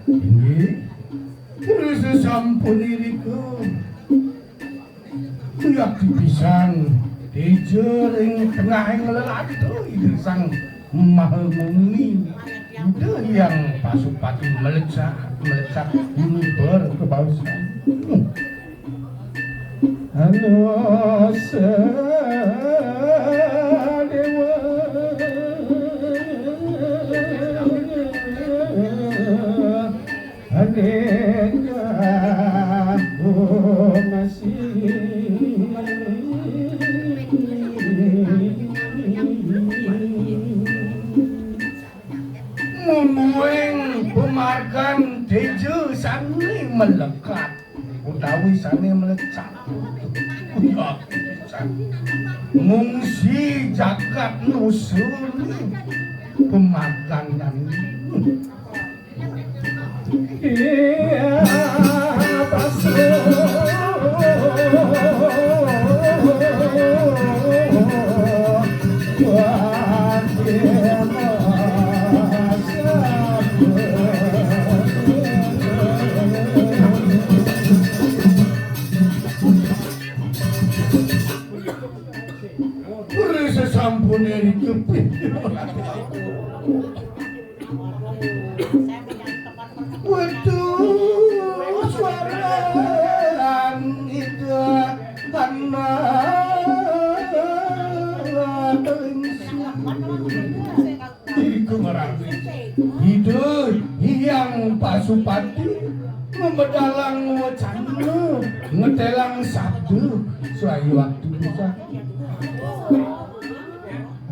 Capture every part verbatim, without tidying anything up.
Inggih, terus sampun irika. Kuyakti pisan, teja ring tengahing lelata Ida Sang Maha Muni. Ida Hyang Pasupati melecak, melecak miber kebaosan. Halo, Sedewa. Aneka masih mungguing pamargan teja sane melekat utawi sane melecak. Ngungsi jagat nusuni pamargan nani. Iya, pasrah. Pura sesampune dicupit. Waduh, suara Ida anak ingsun. Iku ngerti. Ida Hyang Pasupati ngemedalang wacana, ngetelang sabda, suai waktu bisa.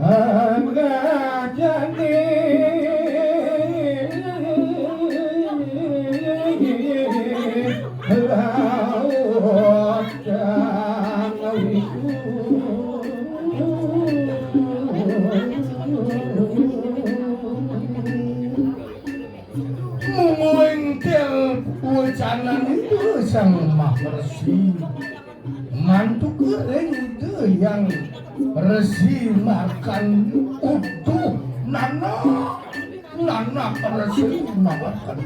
Anggah jani laut kang wiku. Mungguing tel wacananipun Sang Maha Resi. Mantuk ring Ida Hyang Resi Markan utuh nanak, nanak Resi Markan.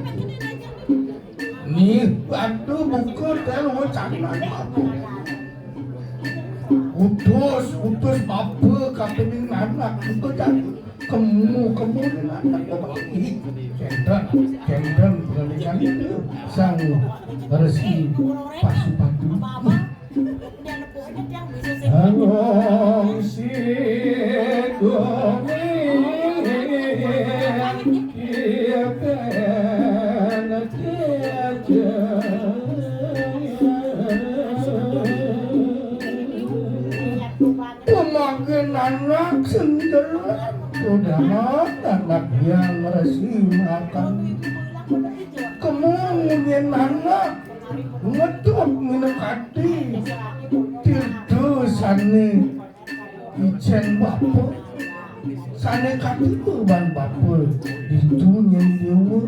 Nih, aduh, buka tel wacanan aku. Utus, utus bapa kapining nanak, buka jani. Kemu, kemu ni nanak bapa. Ih, kenten, kenten pendidikan itu. Sang Resi Pasupati. Anong sidungin kipen teja. Pemangkin anak sendel, udah anak yang resi makan. Kemungin anak ngetuk minum kati. Tirta sane icen bapa, sane katiba ban bapa, ditu nyen dewa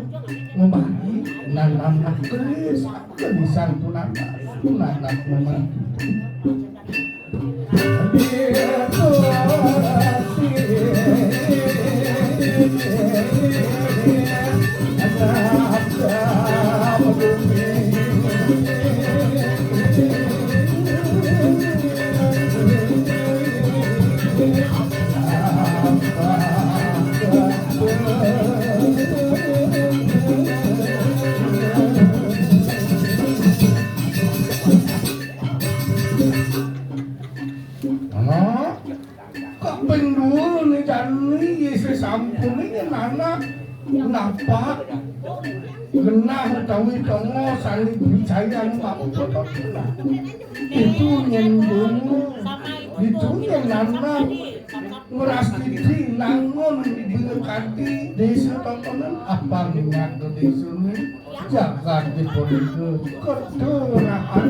ngemari nanam kelis, kelisan tunanak, tunanak ngemari. Hah? Kaping dua ne jani, sesampune nyen anak napak genah utawi Witanga sani wijayan maputana. Itu nyendung, itu nyenana, ngrastiti nangun bingkadi desa tatanan apang nyata desane jagat dipunika kedurahan.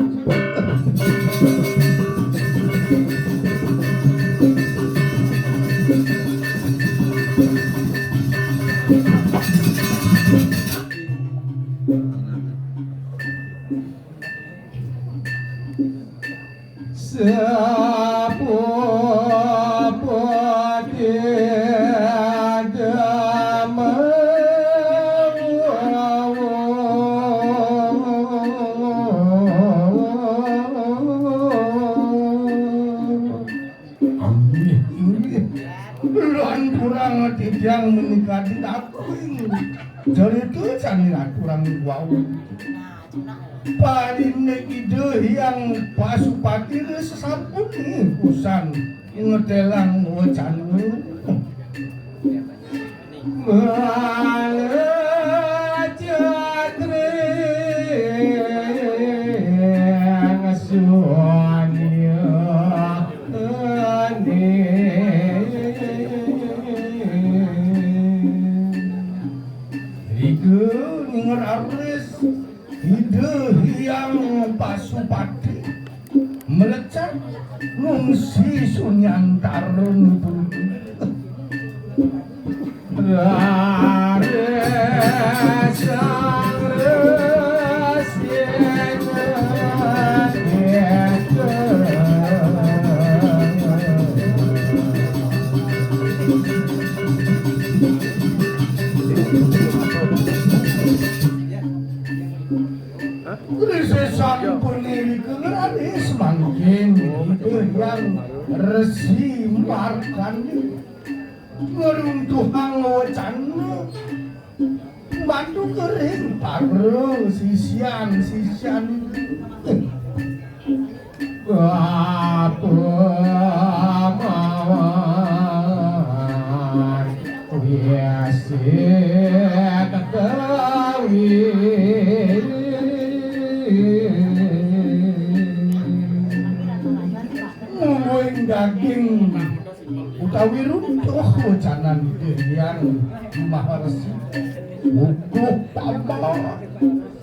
Inggih, inggih. Lan kurang titiang menika ditakuin. Cerita sami aturang wau. Parinne Ida Hyang Pasupati sesampun kusan ngetelang wacana. Malacatring suanyane. Rika ning raris Ida Hyang Pasupati mlecet ngungsi sunyantara nipun. Raris sang resi Krisé sampun nirika raris mangkin Ida Hyang Resi Markandi ngruntuhang wacana bantu kering para sisian-sisian. Apa mawon wiasé ketawi. Mungguing daging utawi runtuh wacanan Hyang Maharesi. Bukuh pamor.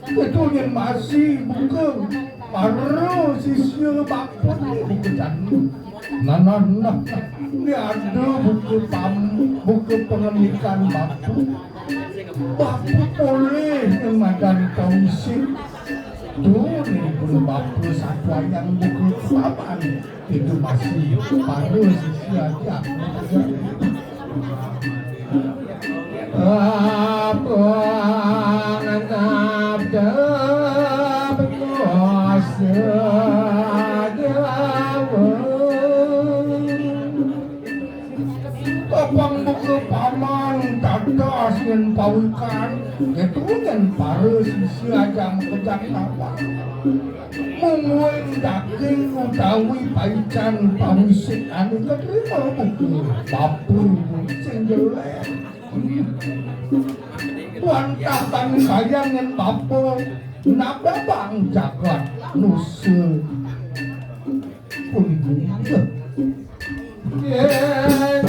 Ketunyén masih buka para sisya bapun buka jani. Nah, nah, nah, nah. Ini ada buka pam, buka pengendikan bapun. Bapun boleh madan kausin. Tuh, ini guru bapun satu yang buka paman. Itu masih para sisya aja. Apa nangkap dapat kuasa Jawa. Topang buka paman tatas ngen pawikan, keturunan para sisya aja makejang tawang. Mungguing daging utawi paican pawisik anu katrima buka bapun sing jelék. Wantah bangsayan ngen bapa nababang jagat nusa punika. Eh,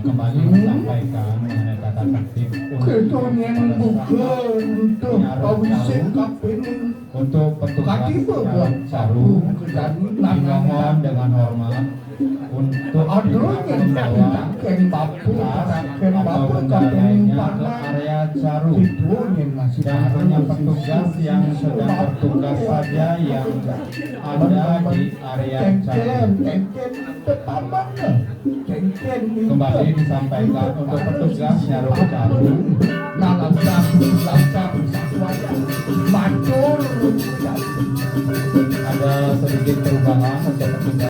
kembali menyampaikan mengenai tata tertib untuk ketunyén buka untuk pawisik kapining. Untuk petugas nyaruk caru, dimohon dengan hormat untuk tidak membawa tas atau benda lainnya ke area caru. Dan hanya petugas yang sedang bertugas saja yang ada di area caru. Kembali disampaikan untuk petugas nyaruk caru. Ada sedikit perubahan untuk petugas.